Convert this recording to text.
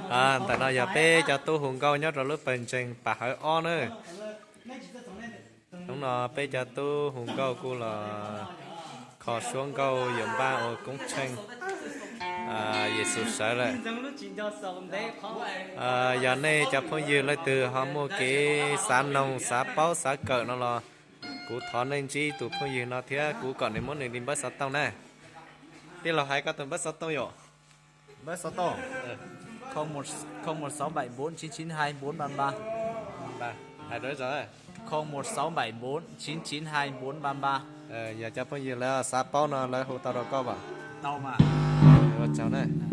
Ntawm no yog peb cov tub hu nkauj nyob rau lub pawg ntseeg Paj Hawv ob na. Hnub no peb cov tub hu nkauj kuj los kho suab nkauj yuav npaj ua koob tsheej Yexus sawv lawm. Yog nej cov phooj ywg leej twg ho muaj kev xav noog xav paub xav kawm no los kuv thov nej ntsib tus phooj ywg no thiab kuv kom nws muab nws li npawb xov tooj na. Tij laug, hais koj tus npawb xov tooj yom. Npawb xov tooj không một sáu bảy bốn chín chín hai bốn ba ba. Hais rau ib zaug. Không một sáu bảy bốn chín chín hai bốn ba ba. Yog cov phooj ywg lawv xav paub no lawv hu tau rau koj as. Ua tsaug na.